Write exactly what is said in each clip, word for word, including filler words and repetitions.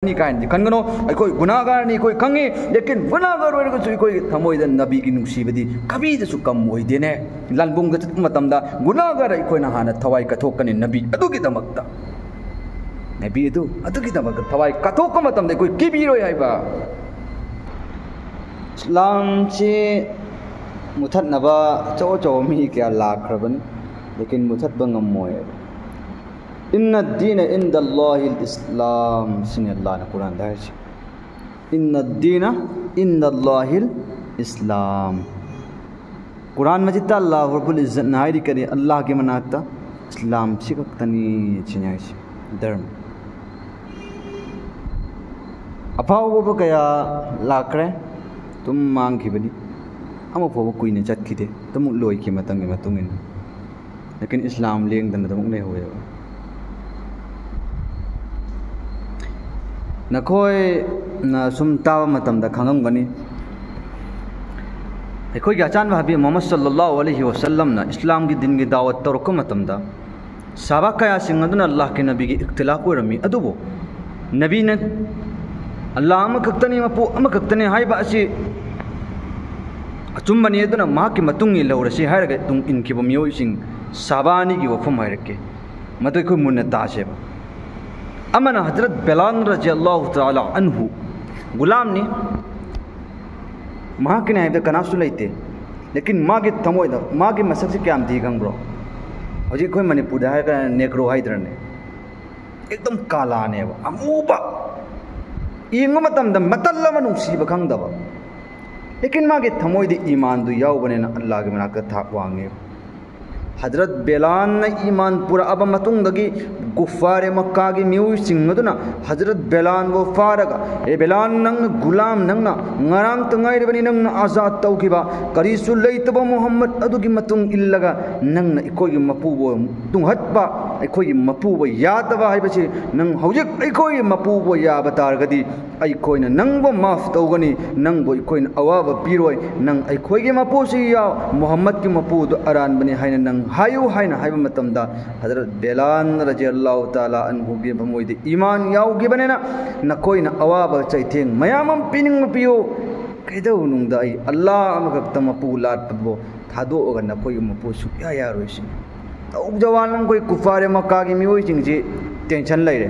ꯅꯤ ꯀꯥꯏꯅꯗꯤ ꯈꯟꯒꯅꯣ꯫ ꯑꯩꯈꯣꯏ ꯒꯨꯅꯥꯒꯥꯔꯅꯤ, ꯑꯩꯈꯣꯏ ꯈꯪꯉꯤ꯫ ꯂꯦꯀꯤꯟ ꯒꯨꯅꯥꯒꯥꯔ ꯑꯣꯏꯔꯒꯁꯨ ꯑꯩꯈꯣꯏꯒꯤ ꯊꯃꯣꯏꯗ ꯅꯕꯤꯒꯤ ꯅꯨꯡꯁꯤꯕꯗꯤ ꯀꯕꯤꯗꯁꯨ ꯀꯝ ꯑꯣꯏꯗꯦꯅꯦ꯫ ꯂꯥꯟꯕꯨꯡꯗ ꯆꯠꯄ ꯃꯇꯝꯗ ꯒꯨꯅꯥꯒꯥꯔ ꯑꯩꯈꯣꯏꯅ ꯍꯥꯟꯅ ꯊꯋꯥꯏ ꯀꯠꯊꯣꯛꯀꯅꯤ ꯅꯕꯤ ꯑꯗꯨꯒꯤꯗꯃꯛꯇ꯫ ꯅꯕꯤ ꯑꯗꯨ ꯑꯗꯨꯒꯤꯗꯃꯛꯇ ꯊꯋꯥꯏ ꯀꯠꯊꯣꯛꯄ ꯃꯇꯝꯗ ꯑꯩꯈꯣꯏ ꯀꯤꯕꯤꯔꯣꯏ ꯍꯥꯏꯕ꯫ ꯏꯁꯂꯥꯝꯁꯤ ꯃꯨꯊꯠꯅꯕ ꯑꯆꯧ ꯑꯆꯧꯕ ꯃꯤ ꯀꯌꯥ ꯂꯥꯛꯈ꯭ꯔꯕꯅꯤ, ꯂꯦꯀꯤꯟ ꯃꯨꯊꯠꯄ ꯉꯝꯃꯣꯏ꯫ ꯏꯟꯅ ꯗꯤꯅ ꯏꯟꯗ ꯂꯣꯍꯤꯜ ꯏꯁꯂꯥꯝ ꯁꯤꯅꯤ ꯑꯜꯂꯥꯍꯅ ꯀꯨꯔꯥꯟꯗ ꯍꯥꯏꯔꯤꯁꯦ꯫ ꯏꯟꯅ ꯗꯤꯅ ꯏꯟꯗ ꯂꯣꯍꯤꯜ ꯏꯁꯂꯥꯝ꯫ ꯀꯨꯔꯥꯟ ꯃꯖꯤꯠꯇ ꯑꯜꯂꯥꯍ ꯔꯕꯨꯜ ꯏꯖꯠꯅ ꯍꯥꯏꯔꯤ ꯀꯔꯤ? ꯑꯜꯂꯥꯍꯒꯤ ꯃꯅꯥꯛꯇ ꯏꯁꯂꯥꯝ ꯁꯤ ꯈꯛꯇꯅꯤ ꯁꯤꯅꯤ ꯍꯥꯏꯁꯦ, ꯙꯔꯃ꯫ ꯑꯐꯥꯎꯕ ꯀꯌꯥ ꯂꯥꯛꯈ꯭ꯔꯦ, ꯑꯗꯨꯝ ꯃꯥꯡꯈꯤꯕꯅꯤ꯫ ꯑꯃ ꯐꯥꯎꯕ ꯀꯨꯏꯅ ꯆꯠꯈꯤꯗꯦ, ꯑꯗꯨꯃꯛ ꯂꯣꯏꯈꯤ ꯃꯇꯝꯒꯤ ꯃꯇꯨꯡ ꯏꯟꯅ꯫ ꯂꯦꯀꯤꯟ ꯏꯁꯂꯥꯝ ꯂꯦꯡꯗꯅ ꯑꯗꯨꯃꯛ ꯂꯩꯍꯧꯋꯦꯕ꯫ ꯅꯈꯣꯏꯅ ꯁꯨꯝ ꯇꯥꯕ ꯃꯇꯝꯗ ꯈꯪꯉꯝꯒꯅꯤ, ꯑꯩꯈꯣꯏꯒꯤ ꯑꯆꯥꯟꯕ ꯍꯕꯤꯕ ꯃꯨꯍꯝꯃꯗ ꯁꯜꯂꯜꯂꯥꯍꯨ ꯑꯂꯩꯍꯤ ꯋꯁꯜꯂꯝꯅ ꯏꯁꯂꯥꯝꯒꯤ ꯗꯤꯟꯒꯤ ꯗꯥꯋꯠ ꯇꯧꯔꯛꯄ ꯃꯇꯝꯗ ꯁꯍꯥꯕꯥ ꯀꯌꯥꯁꯤꯡ ꯑꯗꯨꯅ ꯑꯜꯂꯥꯍꯀꯤ ꯅꯕꯤꯒꯤ ꯏꯈꯇꯤꯂꯥꯐ ꯑꯣꯏꯔꯝꯃꯤ꯫ ꯑꯗꯨꯕꯨ ꯅꯕꯤꯅ ꯑꯜꯂꯥꯍ ꯑꯃꯈꯛꯇꯅꯤ, ꯃꯄꯨ ꯑꯃꯈꯛꯇꯅꯤ ꯍꯥꯏꯕ ꯑꯁꯤ ꯑꯆꯨꯝꯕꯅꯤ, ꯑꯗꯨꯅ ꯃꯍꯥꯛꯀꯤ ꯃꯇꯨꯡ ꯏꯜꯍꯧꯔꯁꯤ ꯍꯥꯏꯔꯒ ꯇꯨꯡ ꯏꯟꯈꯤꯕ ꯃꯤꯑꯣꯏꯁꯤꯡ ꯁꯍꯥꯕꯥ ꯑꯅꯤꯒꯤ ꯋꯥꯐꯝ ꯍꯥꯏꯔꯛꯀꯦ꯫ ꯃꯗꯨ ꯑꯩꯈꯣꯏ ꯃꯨꯟꯅ ꯇꯥꯁꯦꯕ꯫ ꯑꯃꯅ ꯍꯖꯔꯠ ꯕꯦꯂꯥꯜ ꯔꯖꯤꯌꯜꯂꯥꯍꯨ ꯇꯥꯂꯥ ꯑꯟꯍꯨ, ꯒꯨꯂꯥꯝꯅꯤ, ꯃꯍꯥꯛꯀꯤꯅꯤ ꯍꯥꯏꯕꯗ ꯀꯅꯥꯁꯨ ꯂꯩꯇꯦ꯫ ꯂꯦꯀꯤꯟ ꯃꯥꯒꯤ ꯊꯃꯣꯏꯗ ꯃꯥꯒꯤ ꯃꯁꯛꯁꯤ ꯀꯌꯥꯝ ꯊꯤ ꯈꯪꯕ꯭ꯔꯣ? ꯍꯧꯖꯤꯛ ꯑꯩꯈꯣꯏ ꯃꯅꯤꯄꯨꯔꯗ ꯍꯥꯏꯔꯒꯅ ꯅꯦꯒ꯭ꯔꯣ ꯍꯥꯏꯗ꯭ꯔꯅꯦ? ꯑꯦꯛꯗꯝ ꯀꯥꯂꯥꯅꯦꯕ, ꯑꯃꯨꯕ꯫ ꯌꯦꯡꯕ ꯃꯇꯝꯗ ꯃꯇꯜ ꯑꯃ ꯅꯨꯡꯁꯤꯕ ꯈꯪꯗꯕ꯫ ꯂꯦꯀꯤꯟ ꯃꯥꯒꯤ ꯊꯃꯣꯏꯗ ꯏꯃꯥꯟꯗꯨ ꯌꯥꯎꯕꯅꯤꯅ ꯑꯜꯂꯥꯍꯒꯤ ꯃꯅꯥꯛꯇ ꯊꯥꯛ ꯋꯥꯡꯉꯦ꯫ ꯍꯖꯔꯠ ꯕꯦꯂꯥꯟꯅ ꯏꯃꯥꯟ ꯄꯨꯔꯛꯑꯕ ꯃꯇꯨꯡꯗꯒꯤ ꯒꯨꯐꯥꯔꯦ ꯃꯛꯀꯥꯒꯤ ꯃꯤꯑꯣꯏꯁꯤꯡ ꯑꯗꯨꯅ ꯍꯖꯔꯠ ꯕꯦꯂꯥꯟꯕꯨ ꯐꯥꯔꯒ, "ꯑꯦ ꯕꯦꯂꯥꯟ, ꯅꯪꯅ ꯒꯨꯂꯥꯝ, ꯅꯪꯅ ꯉꯔꯥꯡꯇ ꯉꯥꯏꯔꯤꯕꯅꯤ ꯅꯪꯅ ꯑꯖꯥꯗ ꯇꯧꯈꯤꯕ, ꯀꯔꯤꯁꯨ ꯂꯩꯇꯕ ꯃꯨꯍꯝꯃꯗ ꯑꯗꯨꯒꯤ ꯃꯇꯨꯡ ꯏꯜꯂꯒ ꯅꯪꯅ ꯑꯩꯈꯣꯏꯒꯤ ꯃꯄꯨꯕꯨ ꯇꯨꯡꯍꯠꯄ, ꯑꯩꯈꯣꯏꯒꯤ ꯃꯄꯨꯕꯨ ꯌꯥꯗꯕ ꯍꯥꯏꯕꯁꯤ, ꯅꯪ ꯍꯧꯖꯤꯛ ꯑꯩꯈꯣꯏꯒꯤ ꯃꯄꯨꯕꯨ ꯌꯥꯕ ꯇꯥꯔꯒꯗꯤ ꯑꯩꯈꯣꯏꯅ ꯅꯪꯕꯨ ꯃꯥꯐ ꯇꯧꯒꯅꯤ, ꯅꯪꯕꯨ ꯑꯩꯈꯣꯏꯅ ꯑꯋꯥꯕ ꯄꯤꯔꯣꯏ, ꯅꯪ ꯑꯩꯈꯣꯏꯒꯤ ꯃꯄꯨꯁꯤ ꯌꯥꯎ, ꯃꯨꯍꯝꯃꯗꯀꯤ ꯃꯄꯨꯗꯨ ꯑꯔꯥꯟꯕꯅꯤ ꯍꯥꯏꯅ ꯅꯪ ꯍꯥꯏꯌꯨ ꯍꯥꯏꯅ ꯍꯥꯏꯕ ꯃꯇꯝꯗ, ꯍꯖꯔꯠ ꯕꯦꯂꯥꯟ ꯔꯖꯤꯌꯜꯂꯥꯍꯨ ꯇꯥꯂꯥ ꯑꯟꯍꯨꯒꯤ ꯊꯃꯣꯏꯗ ꯏꯃꯥꯟ ꯌꯥꯎꯈꯤꯕꯅꯤꯅ, ꯅꯈꯣꯏꯅ ꯑꯋꯥꯕ ꯆꯩꯊꯦꯡ ꯃꯌꯥꯝ ꯑꯃ ꯄꯤꯅꯤꯡꯕ ꯄꯤꯌꯨ, ꯀꯩꯗꯧꯅꯨꯡꯗ ꯑꯩ ꯑꯜꯂꯥꯍ ꯑꯃꯈꯛꯇ ꯃꯄꯨ ꯂꯥꯠꯄꯕꯨ ꯊꯥꯗꯣꯛꯑꯒ ꯅꯈꯣꯏꯒꯤ ꯃꯄꯨ ꯁꯨꯛꯌꯥ ꯌꯥꯔꯣꯏ ꯁꯤꯅꯤ꯫ ꯅꯧꯖꯋꯥꯟ ꯑꯩꯈꯣꯏ ꯀꯨꯐꯥꯔꯦ ꯃꯛꯀꯥꯒꯤ ꯃꯤꯑꯣꯏꯁꯤꯡꯁꯤ tension ꯂꯩꯔꯦ꯫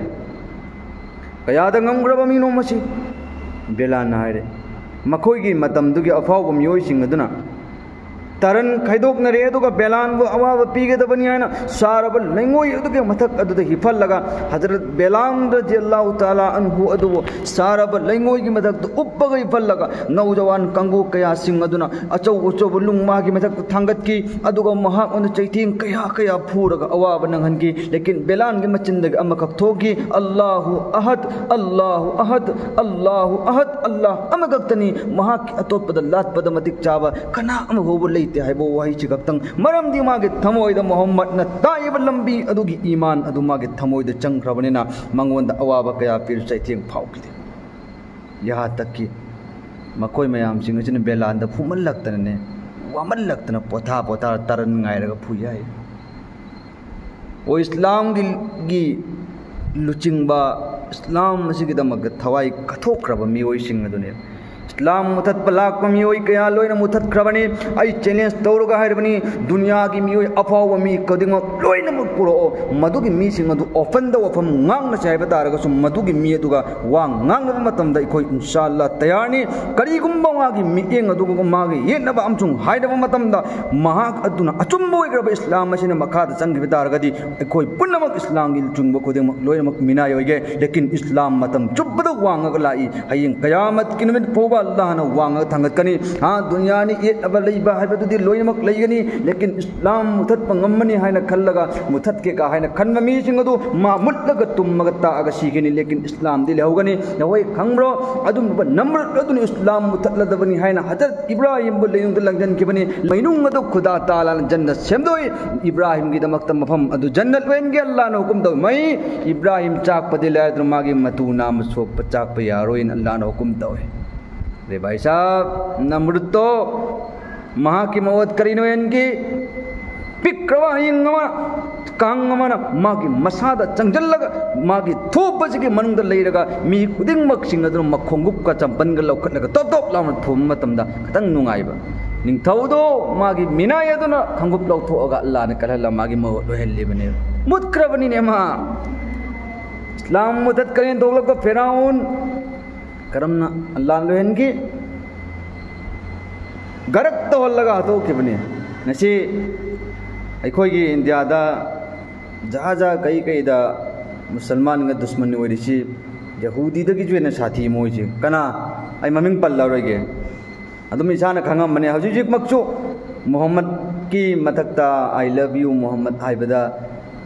ꯀꯌꯥꯗ ꯉꯝꯈ꯭ꯔꯕ ꯃꯤꯅꯣ ꯃꯁꯤ? ꯕꯦꯂꯥꯟꯅ ꯍꯥꯏꯔꯦ꯫ ꯃꯈꯣꯏꯒꯤ ꯃꯇꯝꯗꯨꯒꯤ ꯑꯐꯥꯎꯕ ꯃꯤꯑꯣꯏꯁꯤꯡ ꯑꯗꯨꯅ ꯇꯔꯟ ꯈꯥꯏꯗꯣꯛꯅꯔꯦ, ꯑꯗꯨꯒ ꯕꯦꯂꯥꯟꯕꯨ ꯑꯋꯥꯕ ꯄꯤꯒꯗꯕꯅꯤ ꯍꯥꯏꯅ ꯁꯥꯔꯕ ꯂꯩꯉꯣꯏ ꯑꯗꯨꯒꯤ ꯃꯊꯛ ꯑꯗꯨꯗ ꯍꯤꯞꯍꯜꯂꯒ, ꯍꯖꯔꯠ ꯕꯦꯂꯥꯟ ꯔꯖꯤꯌꯜꯂꯥꯍꯨ ꯇꯥꯂꯥ ꯑꯟꯍꯨ ꯑꯗꯨꯕꯨ ꯁꯥꯔꯕ ꯂꯩꯉꯣꯏꯒꯤ ꯃꯊꯛꯇ ꯎꯞꯄꯒ ꯍꯤꯞꯍꯜꯂꯒ, ꯅꯧꯖꯋꯥꯟ ꯀꯥꯡꯕꯨ ꯀꯌꯥꯁꯤꯡ ꯑꯗꯨꯅ ꯑꯆꯧ ꯑꯆꯧꯕ ꯂꯨꯡ ꯃꯥꯒꯤ ꯃꯊꯛꯇ ꯊꯥꯡꯒꯠꯈꯤ, ꯑꯗꯨꯒ ꯃꯍꯥꯛ ꯑꯣꯏꯅ ꯆꯩꯊꯦꯡ ꯀꯌꯥ ꯀꯌꯥ ꯐꯨꯔꯒ ꯑꯋꯥꯕ ꯅꯪꯍꯟꯈꯤ꯫ ꯂꯦꯀꯤꯟ ꯕꯦꯂꯥꯟꯒꯤ ꯃꯆꯤꯟꯗꯒꯤ ꯑꯃꯈꯛ ꯊꯣꯛꯈꯤ, "ꯑꯜꯂꯥꯍꯨ ꯑꯍꯗ, ꯑꯜꯂꯥꯍꯨ ꯑꯍꯗ, ꯑꯜꯂꯥꯍꯨ ꯑꯍꯗ, ꯑꯜꯂꯥꯍ ꯑꯃꯈꯛꯇꯅꯤ, ꯃꯍꯥꯛꯀꯤ ꯑꯇꯣꯞꯄꯗ ꯂꯥꯠꯄꯗ ꯃꯇꯤꯛ ꯆꯥꯕ ꯀꯅꯥ ꯑꯃ ꯐꯥꯎꯕ ꯂꯩꯇꯦ" ꯍꯥꯏꯕ ꯋꯥꯍꯩꯁꯤ ꯈꯛꯇꯪ꯫ ꯃꯔꯝꯗꯤ ꯃꯥꯒꯤ ꯊꯃꯣꯏꯗ ꯃꯨꯍꯝꯃꯗꯅ ꯇꯥꯛꯏꯕ ꯂꯝꯕꯤ ꯑꯗꯨꯒꯤ ꯏꯃꯥꯟ ꯑꯗꯨ ꯃꯥꯒꯤ ꯊꯃꯣꯏꯗ ꯆꯪꯈ꯭ꯔꯕꯅꯤꯅ, ꯃꯉꯣꯟꯗ ꯑꯋꯥꯕ ꯀꯌꯥ ꯄꯤꯔꯁꯨ ꯆꯩꯊꯦꯡ ꯐꯥꯎꯈꯤꯗꯦ꯫ ꯌꯥꯍꯥ ꯇꯛꯀꯤ ꯃꯈꯣꯏ ꯃꯌꯥꯝꯁꯤꯡ ꯑꯁꯤꯅ ꯕꯦꯂꯥꯟꯗ ꯐꯨꯃꯜꯂꯛꯇꯅꯅꯦ, ꯋꯥꯃꯜꯂꯛꯇꯅ ꯄꯣꯊꯥ ꯄꯣꯊꯥ ꯇꯔꯟ ꯉꯥꯏꯔꯒ ꯐꯨꯏ ꯍꯥꯏ꯫ ꯑꯣ ꯏꯁꯂꯥꯝꯒꯤ, ꯒꯤ ꯂꯨꯆꯤꯡꯕ, ꯏꯁꯂꯥꯝ ꯑꯁꯤꯒꯤꯗꯃꯛꯇ ꯊꯋꯥꯏ ꯀꯠꯊꯣꯛꯈ꯭ꯔꯕ ꯃꯤꯑꯣꯏꯁꯤꯡ ꯑꯗꯨꯅꯦ꯫ ꯏꯁꯂꯥꯝ ꯃꯨꯊꯠꯄ ꯂꯥꯛꯄ ꯃꯤꯑꯣꯏ ꯀꯌꯥ ꯂꯣꯏꯅ ꯃꯨꯊꯠꯈ꯭ꯔꯕꯅꯤ꯫ ꯑꯩ challenge ꯇꯧꯔꯒ ꯍꯥꯏꯔꯕꯅꯤ, ꯗꯨꯅꯤꯌꯥꯒꯤ ꯃꯤꯑꯣꯏ ꯑꯐꯥꯎꯕ ꯃꯤ ꯈꯨꯗꯤꯡꯃꯛ ꯂꯣꯏꯅꯃꯛ ꯄꯨꯔꯛꯑꯣ꯫ ꯃꯗꯨꯒꯤ ꯃꯤꯁꯤꯡ ꯑꯗꯨ openꯗ ꯋꯥꯐꯝ ꯉꯥꯡꯅꯁꯦ ꯍꯥꯏꯕ ꯇꯥꯔꯒꯁꯨ, ꯃꯗꯨꯒꯤ ꯃꯤ ꯑꯗꯨꯒ ꯋꯥ ꯉꯥꯡꯅꯕ ꯃꯇꯝꯗ ꯑꯩꯈꯣꯏ ꯏꯟꯁꯥ ꯑꯜꯂꯥ ꯇꯌꯥꯔꯅꯤ꯫ ꯀꯔꯤꯒꯨꯝꯕ ꯃꯥꯒꯤ ꯃꯤꯠꯌꯦꯡ ꯑꯗꯨꯒ ꯃꯥꯒꯤ ꯌꯦꯠꯅꯕ ꯑꯃꯁꯨꯡ ꯍꯥꯏꯅꯕ ꯃꯇꯝꯗ, ꯃꯍꯥꯛ ꯑꯗꯨꯅ ꯑꯆꯨꯝꯕ ꯑꯣꯏꯈ꯭ꯔꯕ ꯏꯁꯂꯥꯝ ꯑꯁꯤꯅ ꯃꯈꯥꯗ ꯆꯪꯈꯤꯕ ꯇꯥꯔꯒꯗꯤ, ꯑꯩꯈꯣꯏ ꯄꯨꯝꯅꯃꯛ ꯏꯁꯂꯥꯝꯒꯤ ꯂꯨꯆꯤꯡꯕ ꯈꯨꯗꯤꯡꯃꯛ ꯂꯣꯏꯅꯃꯛ ꯃꯤꯅꯥꯏ ꯑꯣꯏꯒꯦ꯫ ꯂꯦꯀꯤꯟ ꯏꯁꯂꯥꯝ ꯃꯇꯝ ꯆꯨꯞꯄꯗ ꯋꯥꯡꯉꯒ ꯂꯥꯛꯏ꯫ ꯍꯌꯦꯡ ꯀꯌꯥꯃꯠꯀꯤ ꯅꯨꯃꯤꯠ ꯐꯥꯎꯕ ꯑꯜꯂꯥꯍꯅ ꯋꯥꯡꯉꯒ ꯊꯥꯡꯒꯠꯀꯅꯤ꯫ ꯍꯥ, ꯗꯨꯅꯤꯌꯥꯅꯤ ꯌꯦꯠꯅꯕ ꯂꯩꯕ ꯍꯥꯏꯕꯗꯨꯗꯤ ꯂꯣꯏꯅꯃꯛ ꯂꯩꯒꯅꯤ, ꯂꯦꯀꯤꯟ ꯏꯁꯂꯥꯝ ꯃꯨꯊꯠꯄ ꯉꯝꯃꯅꯤ ꯍꯥꯏꯅ ꯈꯜꯂꯒ, ꯃꯨꯊꯠꯀꯦ ꯀꯥ ꯍꯥꯏꯅ ꯈꯟꯕ ꯃꯤꯁꯤꯡ ꯑꯗꯨ ꯃꯥ ꯃꯨꯠꯂꯒ ꯇꯨꯝꯃꯒ ꯇꯥꯛꯑꯒ ꯁꯤꯒꯅꯤ, ꯂꯦꯀꯤꯟ ꯏꯁꯂꯥꯝꯗꯤ ꯂꯩꯍꯧꯒꯅꯤ꯫ ꯅꯈꯣꯏ ꯈꯪꯕ꯭ꯔꯣ? ꯑꯗꯨꯒꯨꯝꯕ ꯅꯝꯔꯨꯗ ꯑꯗꯨꯅ ꯏꯁꯂꯥꯝ ꯃꯨꯊꯠꯂꯗꯕꯅꯤ ꯍꯥꯏꯅ ꯍꯖꯔꯠ ꯏꯕ꯭ꯔꯥꯍꯤꯝꯕꯨ ꯂꯩꯅꯨꯡꯗ ꯂꯪꯖꯟꯈꯤꯕꯅꯤ꯫ ꯃꯩꯅꯨꯡ ꯑꯗꯨ ꯈꯨꯗꯥ ꯇꯥꯂꯥꯅ ꯖꯟꯅꯠ ꯁꯦꯝꯗꯣꯛꯏ꯫ ꯏꯕ꯭ꯔꯥꯍꯤꯝꯒꯤꯗꯃꯛꯇ ꯃꯐꯝ ꯑꯗꯨ ꯖꯟꯅꯠ ꯑꯣꯏꯍꯟꯒꯦ ꯑꯜꯂꯥꯍꯅ ꯍꯨꯀꯨꯝ ꯇꯧꯏ꯫ ꯃꯩ ꯏꯕ꯭ꯔꯥꯍꯤꯝ ꯆꯥꯛꯄꯗꯤ ꯂꯥꯏꯔꯗꯅ ꯃꯥꯒꯤ ꯃꯇꯨ ꯅꯥꯝꯃ ꯁꯣꯛꯄ ꯆꯥꯛꯄ ꯌꯥꯔꯣꯏꯅ ꯑꯜꯂꯥꯍꯅ ꯍꯨꯀꯨꯝ ꯇꯧꯏ꯫ ꯑꯔꯦ ꯚꯥꯏ ꯁꯥꯍꯕ, ꯅꯝꯔꯨꯗꯇꯣ ꯃꯍꯥꯛꯀꯤ ꯃꯑꯣꯠ ꯀꯔꯤꯅꯣ ꯍꯦꯟꯒꯤ? ꯄꯤꯛꯈ꯭ꯔꯕ ꯍꯌꯤꯡ ꯑꯃ, ꯀꯥꯡ ꯑꯃꯅ ꯃꯥꯒꯤ ꯃꯁꯥꯗ ꯆꯪꯁꯤꯜꯂꯒ, ꯃꯥꯒꯤ ꯊꯣꯞꯄꯁꯤꯒꯤ ꯃꯅꯨꯡꯗ ꯂꯩꯔꯒ, ꯃꯤ ꯈꯨꯗꯤꯡꯃꯛꯁꯤꯡ ꯑꯗꯨꯅ ꯃꯈꯣꯡꯒꯨꯞꯀ ꯆꯝꯄꯟꯒ ꯂꯧꯈꯠꯂꯒ ꯇꯣꯞ ꯇꯣꯞ ꯂꯥꯎꯅ ꯊꯣꯝꯕ ꯃꯇꯝꯗ ꯈꯤꯇꯪ ꯅꯨꯡꯉꯥꯏꯕ꯫ ꯅꯤꯡꯊꯧꯗꯣ ꯃꯥꯒꯤ ꯃꯤꯅꯥꯏ ꯑꯗꯨꯅ ꯈꯣꯡꯎꯞ ꯂꯧꯊꯣꯛꯑꯒ ꯑꯜꯂꯥꯅ ꯀꯜꯍꯜꯂ ꯃꯥꯒꯤ ꯃꯍꯨꯠ ꯑꯣꯏꯍꯜꯂꯤꯕꯅꯦ꯫ ꯃꯨꯠꯈ꯭ꯔꯕꯅꯤꯅꯦ ꯃꯥ꯫ ꯏꯁꯂꯥꯝ ꯃꯨꯊꯠꯀꯅꯤ ꯊꯣꯛꯂꯛꯄ ꯐꯤꯔꯥꯎꯟ ꯀꯔꯝꯅ ꯑꯜꯂꯥꯅ ꯂꯣꯏꯍꯟꯈꯤ? ꯒꯔꯛ ꯇꯧꯍꯜꯂꯒ ꯍꯥꯠꯇꯣꯛꯈꯤꯕꯅꯤ꯫ ꯉꯁꯤ ꯑꯩꯈꯣꯏꯒꯤ ꯏꯟꯗꯤꯌꯥꯗ ꯖꯍꯥ ꯖꯍꯥ ꯀꯩ ꯀꯩꯗ ꯃꯨꯁꯜꯃꯥꯟꯒ ꯗꯨꯁꯃꯟ ꯑꯣꯏꯔꯤꯁꯤ ꯌꯍꯨꯗꯤꯗꯒꯤꯁꯨ ꯍꯦꯟꯅ ꯁꯥꯊꯤ ꯃꯣꯏꯁꯦ꯫ ꯀꯅꯥ? ꯑꯩ ꯃꯃꯤꯡ ꯄꯜꯂꯔꯣꯏꯒꯦ꯫ ꯑꯗꯨꯝ ꯏꯁꯥꯅ ꯈꯪꯉꯝꯕꯅꯤ꯫ ꯍꯧꯖꯤꯛ ꯍꯧꯖꯤꯛꯃꯛꯁꯨ ꯃꯨꯍꯝꯃꯗꯀꯤ ꯃꯊꯛꯇ "I love you ꯃꯨꯍꯝꯃꯗ" ꯍꯥꯏꯕꯗ,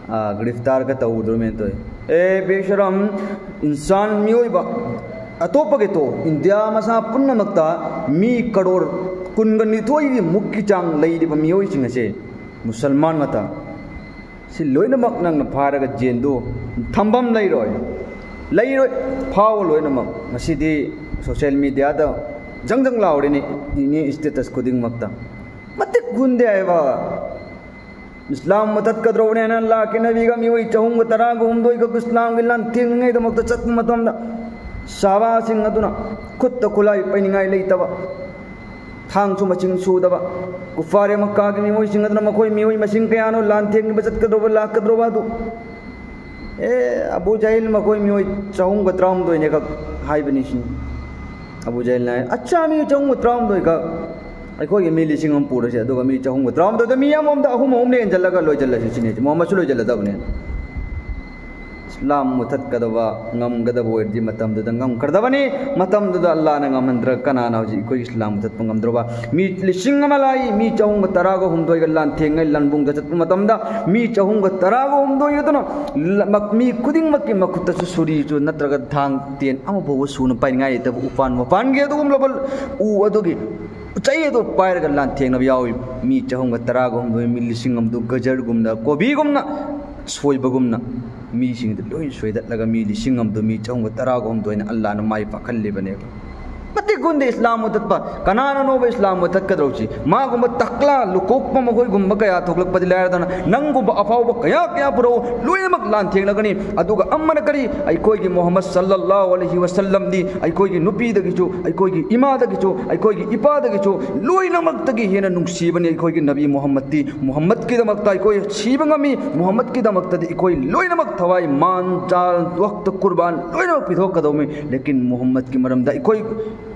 ꯑ, ꯒ꯭ꯔꯤꯐꯇꯥꯔꯒ ꯇꯧꯗ꯭ꯔꯣꯃꯦꯅ ꯇꯧꯏ꯫ ꯑꯦ ꯕꯦꯁꯔꯝ ꯏꯟꯁꯥꯟ, ꯃꯤꯑꯣꯏꯕ, ꯑꯇꯣꯞꯄꯒꯤ ꯇꯣ, ꯏꯟꯗꯤꯌꯥ ꯃꯁꯥ ꯄꯨꯝꯅꯃꯛꯇ ꯃꯤ ꯀꯔꯣꯔ ꯀꯨꯟꯒ ꯅꯤꯊꯣꯏꯒꯤ ꯃꯨꯛꯀꯤ ꯆꯥꯡ ꯂꯩꯔꯤꯕ ꯃꯤꯑꯣꯏꯁꯤꯡ ꯑꯁꯦ ꯃꯨꯁꯜꯃꯥꯟ ꯉꯥꯛꯇ꯫ ꯁꯤ ꯂꯣꯏꯅꯃꯛ ꯅꯪꯅ ꯐꯥꯔꯒ ꯖꯦꯟꯗꯨ ꯊꯝꯐꯝ ꯂꯩꯔꯣꯏ, ꯂꯩꯔꯣꯏ꯫ ꯐꯥꯎ ꯂꯣꯏꯅꯃꯛ꯫ ꯉꯁꯤꯗꯤ ꯁꯣꯁꯤꯌꯦꯜ ꯃꯤꯗꯤꯌꯥꯗ ꯖꯪ ꯖꯪ ꯂꯥꯎꯔꯤꯅꯤ, ꯏꯅꯦ ꯁ꯭ꯇꯦꯇꯁ ꯈꯨꯗꯤꯡꯃꯛꯇ꯫ ꯃꯇꯤꯛ ꯍꯨꯟꯗꯦ ꯍꯥꯏꯕ꯫ ꯏꯁꯂꯥꯝ ꯃꯨꯊꯠꯀꯗ꯭ꯔꯕꯅꯦꯅ ꯂꯥꯛꯀꯦ ꯅꯕꯤꯒ ꯃꯤꯑꯣꯏ ꯆꯍꯨꯝꯒ ꯇꯔꯥꯒ ꯍꯨꯝꯗꯣꯏꯒ ꯏꯁꯂꯥꯝꯒꯤ ꯂꯥꯟ ꯊꯦꯡꯅꯉꯩꯗꯃꯛꯇ ꯆꯠꯄ ꯃꯇꯝꯗ, ꯁꯥꯕꯥꯁꯤꯡ ꯑꯗꯨꯅ ꯈꯨꯠꯇ ꯈꯨꯠꯂꯥꯏ ꯄꯥꯏꯅꯤꯡꯉꯥꯏ ꯂꯩꯇꯕ, ꯊꯥꯡꯁꯨ ꯃꯁꯤꯡ ꯁꯨꯗꯕ, ꯀꯨꯐꯥꯔꯦ ꯃꯛꯀꯥꯒꯤ ꯃꯤꯑꯣꯏꯁꯤꯡ ꯑꯗꯨꯅ ꯃꯈꯣꯏ ꯃꯤꯑꯣꯏ ꯃꯁꯤꯡ ꯀꯌꯥꯅꯣ ꯂꯥꯟ ꯊꯦꯡꯅꯕ ꯆꯠꯀꯗ꯭ꯔꯕ ꯂꯥꯛꯀꯗ꯭ꯔꯕ ꯑꯗꯨ, ꯑꯦ, ꯑꯕꯨ ꯖꯍꯤꯜ ꯃꯈꯣꯏ ꯃꯤꯑꯣꯏ ꯆꯍꯨꯝꯒ ꯇꯔꯥꯍꯨꯝꯗꯣꯏꯅꯦ ꯈꯛ ꯍꯥꯏꯕꯅꯤ ꯁꯤꯅꯤ꯫ ꯑꯕꯨ ꯖꯍꯤꯜꯅ ꯍꯥꯏ, "ꯑꯠꯆꯥ, ꯃꯤ ꯆꯍꯨꯝꯒ ꯇꯔꯥꯍꯨꯝꯗꯣꯏ ꯈꯛ, ꯑꯩꯈꯣꯏꯒꯤ ꯃꯤ ꯂꯤꯁꯤꯡ ꯑꯃ ꯄꯨꯔꯁꯦ, ꯑꯗꯨꯒ ꯃꯤ ꯆꯍꯨꯝꯒ ꯇꯔꯥꯍꯨꯝꯗꯣꯏꯗ ꯃꯤ ꯑꯃꯃꯝꯗ ꯑꯍꯨꯝ ꯑꯍꯨꯝ ꯂꯦꯟꯁꯤꯜꯂꯒ ꯂꯣꯏꯁꯤꯜꯂꯁꯤ ꯁꯤꯅꯤ, ꯃꯨꯍꯝꯃꯗꯁꯨ ꯂꯣꯏꯁꯤꯜꯂꯗꯕꯅꯦ"꯫ ꯏꯁꯂꯥꯝ ꯃꯨꯊꯠꯀꯗꯕ ꯉꯝꯒꯗꯕ ꯑꯣꯏꯔꯗꯤ ꯃꯇꯝꯗꯨꯗ ꯉꯝꯈ꯭ꯔꯗꯕꯅꯤ꯫ ꯃꯇꯝꯗꯨꯗ ꯑꯜꯂꯥꯅ ꯉꯝꯍꯟꯗ꯭ꯔꯒ ꯀꯅꯥꯅ ꯍꯧꯖꯤꯛ ꯑꯩꯈꯣꯏꯒꯤ ꯏꯁꯂꯥꯝ ꯃꯨꯊꯠꯄ ꯉꯝꯗ꯭ꯔꯕ? ꯃꯤ ꯂꯤꯁꯤꯡ ꯑꯃ ꯂꯥꯛꯏ, ꯃꯤ ꯆꯍꯨꯝꯒ ꯇꯔꯥꯒ ꯍꯨꯝꯗꯣꯏꯒ ꯂꯥꯟꯊꯦꯡꯉꯩ ꯂꯥꯟꯕꯨꯡꯗ ꯆꯠꯄ ꯃꯇꯝꯗ ꯃꯤ ꯆꯍꯨꯝꯒ ꯇꯔꯥꯒ ꯍꯨꯝꯗꯣꯏ ꯑꯗꯨꯅ ꯃꯤ ꯈꯨꯗꯤꯡꯃꯛꯀꯤ ꯃꯈꯨꯠꯇꯁꯨ ꯁꯨꯔꯤꯁꯨ ꯅꯠꯇ꯭ꯔꯒ ꯊꯥꯡ ꯇꯦꯟ ꯑꯃ ꯐꯥꯎꯕ ꯁꯨꯅ ꯄꯥꯏꯅꯤꯡꯉꯥꯏ ꯂꯩꯇꯕ ꯎꯄꯥꯟ ꯋꯥꯄꯥꯟꯒꯤ ꯑꯗꯨꯒꯨꯝꯂꯕ ꯎ ꯑꯗꯨꯒꯤ ꯆꯩ ꯑꯗꯨ ꯄꯥꯏꯔꯒ ꯂꯥꯟꯊꯦꯡꯅꯕ ꯌꯥꯎꯏ꯫ ꯃꯤ ꯆꯍꯨꯝꯒ ꯇꯔꯥꯒ ꯍꯨꯝꯗꯣꯏ, ꯃꯤ ꯂꯤꯁꯤꯡ ꯑꯃꯗꯨ ꯒꯖꯔꯒꯨꯝꯅ, ꯀꯣꯕꯤꯒꯨꯝꯅ ꯁꯣꯏꯕꯒꯨꯝꯅ ꯃꯤꯁꯤꯡꯗꯨ ꯂꯣꯏ ꯁꯣꯏꯗꯠꯂꯒ ꯃꯤ ꯂꯤꯁꯤꯡ ꯑꯃꯗꯨ ꯃꯤ ꯆꯍꯨꯝꯒ ꯇꯔꯥꯒ ꯍꯨꯝꯗꯣꯏꯅ ꯑꯜꯂꯥꯅ ꯃꯥꯏ ꯄꯥꯛꯍꯜꯂꯤꯕꯅꯦꯕ꯫ ꯃꯇꯤꯛ ꯒꯨꯟꯗ ꯏꯁꯂꯥꯝ ꯃꯨꯊꯠꯄ꯫ ꯀꯅꯥꯅꯅꯣꯕ ꯏꯁꯂꯥꯝ ꯃꯨꯊꯠꯀꯗꯧꯔꯤꯁꯤ? ꯃꯥꯒꯨꯝꯕ ꯇꯛꯂꯥ ꯂꯨꯀꯣꯛꯄ ꯃꯈꯣꯏꯒꯨꯝꯕ ꯀꯌꯥ ꯊꯣꯛꯂꯛꯄꯗꯤ ꯂꯥꯏꯔꯗꯅ ꯅꯪꯒꯨꯝꯕ ꯑꯐꯥꯎꯕ ꯀꯌꯥ ꯀꯌꯥ ꯄꯨꯔꯛꯎ, ꯂꯣꯏꯅꯃꯛ ꯂꯥꯟꯊꯦꯡꯅꯒꯅꯤ꯫ ꯑꯗꯨꯒ ꯑꯃꯅ ꯀꯔꯤ? ꯑꯩꯈꯣꯏꯒꯤ ꯃꯨꯍꯝꯃꯗ ꯁꯜꯂꯜꯂꯥꯍꯨ ꯑꯂꯩꯍꯤ ꯋꯁꯜꯂꯝꯗꯤ ꯑꯩꯈꯣꯏꯒꯤ ꯅꯨꯄꯤꯗꯒꯤꯁꯨ, ꯑꯩꯈꯣꯏꯒꯤ ꯏꯃꯥꯗꯒꯤꯁꯨ, ꯑꯩꯈꯣꯏꯒꯤ ꯏꯄꯥꯗꯒꯤꯁꯨ ꯂꯣꯏꯅꯃꯛꯇꯒꯤ ꯍꯦꯟꯅ ꯅꯨꯡꯁꯤꯕꯅꯤ ꯑꯩꯈꯣꯏꯒꯤ ꯅꯕꯤ ꯃꯨꯍꯝꯃꯗꯇꯤ꯫ ꯃꯨꯍꯝꯃꯗꯀꯤꯗꯃꯛꯇ ꯑꯩꯈꯣꯏ ꯁꯤꯕ ꯉꯝꯃꯤ꯫ ꯃꯨꯍꯝꯃꯗꯀꯤꯗꯃꯛꯇꯗꯤ ꯑꯩꯈꯣꯏ ꯂꯣꯏꯅꯃꯛ ꯊꯋꯥꯏ, ꯃꯥꯟ, ꯆꯥꯜ, ꯋꯛꯇ, ꯀꯨꯔꯕꯥꯟ ꯂꯣꯏꯅꯃꯛ ꯄꯤꯊꯣꯛꯀꯗꯧꯅꯤ꯫ ꯂꯦꯀꯤꯟ ꯃꯨꯍꯝꯃꯗꯀꯤ ꯃꯔꯝꯗ ꯑꯩꯈꯣꯏ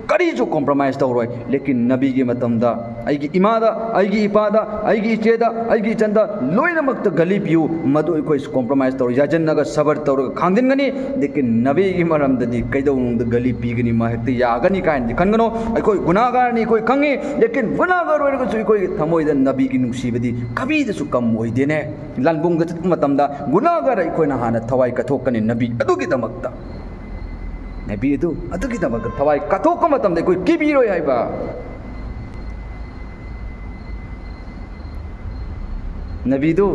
ꯀꯔꯤꯁꯨ compromise ꯇꯧꯔꯣꯏ꯫ ꯂꯦꯀꯤꯟ ꯅꯕꯤꯒꯤ ꯃꯇꯝꯗ ꯑꯩꯒꯤ ꯏꯃꯥꯗ, ꯑꯩꯒꯤ ꯏꯄꯥꯗ, ꯑꯩꯒꯤ ꯏꯆꯦꯗ, ꯑꯩꯒꯤ ꯏꯆꯟꯗ ꯂꯣꯏꯅꯃꯛꯇ ꯒꯂꯤ ꯄꯤꯌꯨ, ꯃꯗꯨ ꯑꯩꯈꯣꯏ compromise ꯇꯧꯔꯣꯏ꯫ ꯌꯥꯖꯤꯟꯅꯒ ꯁꯕꯔ ꯇꯧꯔꯒ ꯈꯥꯡꯖꯤꯟꯒꯅꯤ꯫ ꯂꯦꯀꯤꯟ ꯅꯕꯤꯒꯤ ꯃꯔꯝꯗꯗꯤ ꯀꯩꯗꯧꯅꯨꯡꯗ ꯒꯂꯤ ꯄꯤꯒꯅꯤ, ꯃꯥ ꯍꯦꯛꯇ ꯌꯥꯒꯅꯤ ꯀꯥꯏꯅꯗꯤ ꯈꯟꯒꯅꯨ꯫ ꯑꯩꯈꯣꯏ ꯒꯨꯅꯥꯒꯥꯔꯅꯤ, ꯑꯩꯈꯣꯏ ꯈꯪꯉꯤ꯫ ꯂꯦꯀꯤꯟ ꯒꯨꯅꯥꯒꯥꯔ ꯑꯣꯏꯔꯒꯁꯨ ꯑꯩꯈꯣꯏꯒꯤ ꯊꯃꯣꯏꯗ ꯅꯕꯤꯒꯤ ꯅꯨꯡꯁꯤꯕꯗꯤ ꯀꯕꯤꯗꯁꯨ ꯀꯝ ꯑꯣꯏꯗꯦꯅꯦ꯫ ꯂꯥꯟꯕꯨꯡꯗ ꯆꯠꯄ ꯃꯇꯝꯗ ꯒꯨꯅꯥꯒꯥꯔ ꯑꯩꯈꯣꯏꯅ ꯍꯥꯟꯅ ꯊꯋꯥꯏ ꯀꯠꯊꯣꯛꯀꯅꯤ ꯅꯕꯤ ꯑꯗꯨꯒꯤꯗꯃꯛꯇ꯫ ꯅꯕꯤ ꯑꯗꯨ ꯑꯗꯨꯒꯤꯗꯃꯛꯇ ꯊꯋꯥꯏ ꯀꯠꯊꯣꯛꯄ ꯃꯇꯝꯗ ꯑꯩꯈꯣꯏ ꯀꯤꯕꯤꯔꯣꯏ ꯍꯥꯏꯕ꯫ ꯅꯕꯤꯗꯨ,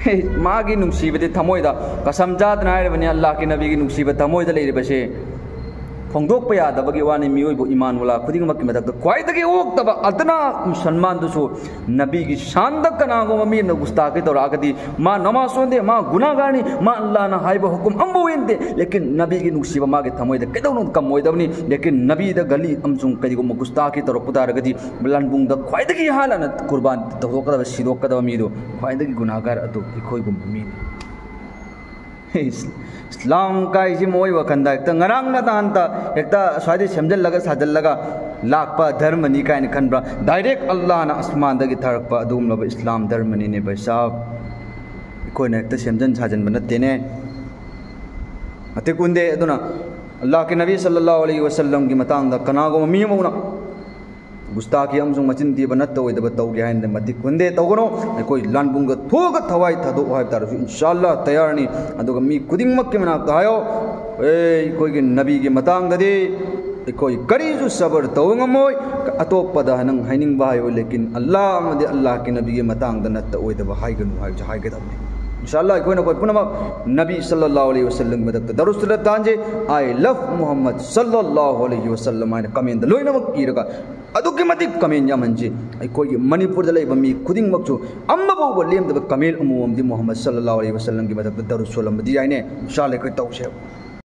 ꯍꯦ, ꯃꯥꯒꯤ ꯅꯨꯡꯁꯤꯕꯗꯤ ꯊꯃꯣꯏꯗ, ꯀꯁꯝ ꯆꯥꯗꯅ ꯍꯥꯏꯔꯕꯅꯤ, ꯑꯜꯂꯥꯍꯀꯤ ꯅꯕꯤꯒꯤ ꯅꯨꯡꯁꯤꯕ ꯊꯃꯣꯏꯗ ꯂꯩꯔꯤꯕꯁꯦ ꯐꯣꯡꯗꯣꯛꯄ ꯌꯥꯗꯕꯒꯤ ꯋꯥꯅꯤ꯫ ꯃꯤꯑꯣꯏꯕ ꯏꯃꯥꯟ ꯋꯥꯂꯥ ꯈꯨꯗꯤꯡꯃꯛꯀꯤ ꯃꯊꯛꯇ ꯈ꯭ꯋꯥꯏꯗꯒꯤ ꯑꯣꯛꯇꯕ ꯑꯗꯅꯥ ꯃꯨꯁꯜꯃꯥꯟꯗꯨꯁꯨ ꯅꯕꯤꯒꯤ ꯁꯥꯟꯗ ꯀꯅꯥꯒꯨꯝꯕ ꯃꯤ ꯑꯃꯅ ꯒꯨꯁꯇꯥꯈꯤ ꯇꯧꯔꯛꯑꯒꯗꯤ, ꯃꯥ ꯅꯃꯥꯖ ꯁꯣꯟꯗꯦ, ꯃꯥ ꯒꯨꯅꯥꯒꯥꯔꯅꯤ, ꯃꯥ ꯑꯜꯂꯥꯅ ꯍꯥꯏꯕ ꯍꯨꯀꯨꯝ ꯑꯃꯕꯨ ꯏꯟꯗꯦ, ꯂꯦꯀꯤꯟ ꯅꯕꯤꯒꯤ ꯅꯨꯡꯁꯤꯕ ꯃꯥꯒꯤ ꯊꯃꯣꯏꯗ ꯀꯩꯗꯧꯅꯨꯡꯗ ꯀꯝꯃꯣꯏꯗꯕꯅꯤ꯫ ꯂꯦꯀꯤꯟ ꯅꯕꯤꯗ ꯒꯂꯤ ꯑꯃꯁꯨꯡ ꯀꯔꯤꯒꯨꯝꯕ ꯒꯨꯁꯇꯥꯈꯤ ꯇꯧꯔꯛꯄ ꯇꯥꯔꯒꯗꯤ, ꯂꯥꯟꯕꯨꯡꯗ ꯈ꯭ꯋꯥꯏꯗꯒꯤ ꯍꯥꯟꯅ ꯀꯨꯔꯕꯥꯟ ꯇꯧꯊꯣꯛꯀꯗꯕ, ꯁꯤꯗꯣꯛꯀꯗꯕ ꯃꯤꯗꯨ ꯈ꯭ꯋꯥꯏꯗꯒꯤ ꯒꯨꯅꯥꯒꯥꯔ ꯑꯗꯨ ꯑꯩꯈꯣꯏꯒꯨꯝꯕ ꯃꯤꯅꯤ꯫ ꯏꯁ-, ꯏꯁꯂꯥꯝ ꯀꯥꯏꯁꯤ ꯃꯣꯏ ꯋꯥꯈꯟꯗ ꯍꯦꯛꯇ ꯉꯔꯥꯡ ꯅꯍꯥꯟꯇ ꯍꯦꯛꯇ ꯁ꯭ꯋꯥꯏꯗꯩ ꯁꯦꯝꯖꯤꯜꯂꯒ ꯁꯥꯖꯤꯜꯂꯒ ꯂꯥꯛꯄ ꯙꯔꯃꯅꯤ ꯀꯥꯏꯅ ꯈꯟꯕ꯭ꯔꯥ? Direct ꯑꯜꯂꯥꯍꯅ ꯑꯁꯃꯥꯟꯗꯒꯤ ꯊꯥꯔꯛꯄ ꯑꯗꯨꯒꯨꯝꯂꯕ ꯏꯁꯂꯥꯝ ꯙꯔꯃꯅꯤꯅꯦ ꯚꯥꯏ ꯁꯥꯍꯕ꯫ ꯑꯩꯈꯣꯏꯅ ꯍꯦꯛꯇ ꯁꯦꯝꯖꯤꯟ ꯁꯥꯖꯤꯟꯕ ꯅꯠꯇꯦꯅꯦ꯫ ꯃꯇꯤꯛ ꯍꯨꯟꯗꯦ꯫ ꯑꯗꯨꯅ ꯑꯜꯂꯥꯍꯀꯤ ꯅꯕꯤ ꯁꯜꯂꯜꯂꯥꯍꯨ ꯑꯂꯩꯍꯤ ꯋꯁꯜꯂꯝꯒꯤ ꯃꯇꯥꯡꯗ ꯀꯅꯥꯒꯨꯝꯕ ꯃꯤ ꯑꯃꯅ ꯒꯨꯁꯇꯥꯈꯤ ꯑꯃꯁꯨꯡ ꯃꯆꯤꯟ ꯊꯤꯕ ꯅꯠꯇ ꯑꯣꯏꯗꯕ ꯇꯧꯒꯦ ꯍꯥꯏꯅ ꯃꯇꯤꯛ ꯍꯨꯟꯗꯦ ꯇꯧꯒꯅꯨ꯫ ꯑꯩꯈꯣꯏ ꯂꯥꯟꯕꯨꯡꯗ ꯊꯣꯛꯑꯒ ꯊꯋꯥꯏ ꯊꯥꯗꯣꯛꯑꯣ ꯍꯥꯏꯕ ꯇꯥꯔꯁꯨ ꯏꯟꯁꯥ ꯑꯜꯂꯥꯍ ꯇꯌꯥꯔꯅꯤ꯫ ꯑꯗꯨꯒ ꯃꯤ ꯈꯨꯗꯤꯡꯃꯛꯀꯤ ꯃꯅꯥꯛꯇ ꯍꯥꯏꯌꯣ, "ꯑꯦ, ꯑꯩꯈꯣꯏꯒꯤ ꯅꯕꯤꯒꯤ ꯃꯇꯥꯡꯗꯗꯤ ꯑꯩꯈꯣꯏ ꯀꯔꯤꯁꯨ ꯁꯕꯔ ꯇꯧꯕ ꯉꯝꯃꯣꯏ꯫ ꯑꯇꯣꯞꯄꯗ ꯅꯪ ꯍꯥꯏꯅꯤꯡꯕ ꯍꯥꯏꯌꯣ, ꯂꯦꯀꯤꯟ ꯑꯜꯂꯥꯍ ꯑꯃꯗꯤ ꯑꯜꯂꯥꯍꯀꯤ ꯅꯕꯤꯒꯤ ꯃꯇꯥꯡꯗ ꯅꯠꯇ ꯑꯣꯏꯗꯕ ꯍꯥꯏꯒꯅꯨ" ꯍꯥꯏꯕꯁꯤ ꯍꯥꯏꯒꯗꯕꯅꯤ꯫ ꯏꯟꯁꯥ ꯑꯜꯂꯥꯍ ꯑꯩꯈꯣꯏꯅ ꯑꯩꯈꯣꯏ ꯄꯨꯝꯅꯃꯛ ꯅꯕꯤ ꯁꯜꯂꯜꯂꯥꯍꯨ ꯑꯂꯩꯍꯤ ꯋꯁꯜꯂꯝꯒꯤ ꯃꯊꯛꯇ ꯗꯔꯨꯁ ꯁꯂꯥꯠ ꯇꯥꯟꯁꯦ꯫ "I love Muhammad ꯁꯜꯂꯜꯂꯥꯍꯨ ꯑꯂꯩꯍꯤ ꯋꯁꯜꯂꯝ" ꯍꯥꯏꯅ ꯀꯃꯦꯟꯗ ꯂꯣꯏꯅꯃꯛ ꯏꯔꯒ ꯑꯗꯨꯛꯀꯤ ꯃꯇꯤꯛ ꯀꯃꯦꯟ ꯌꯥꯝꯍꯟꯁꯤ꯫ ꯑꯩꯈꯣꯏꯒꯤ ꯃꯅꯤꯄꯨꯔꯗ ꯂꯩꯕ ꯃꯤ ꯈꯨꯗꯤꯡꯃꯛꯁꯨ ꯑꯃꯐꯥꯎꯕ ꯂꯦꯝꯗꯕ ꯀꯃꯦꯟ ꯑꯃꯃꯝꯗꯤ ꯃꯨꯍꯝꯃꯗ ꯁꯜꯂꯜꯂꯥꯍꯨ ꯑꯂꯩꯍꯤ ꯋꯁꯜꯂꯝꯒꯤ ꯃꯊꯛꯇ ꯗꯔꯨꯁ ꯁꯣꯜꯂꯝꯕꯗꯤ ꯌꯥꯏꯅꯦ꯫ ꯏꯟꯁꯥ ꯑꯜꯂꯥꯍ ꯑꯩꯈꯣꯏ ꯇꯧꯁꯦꯕ꯫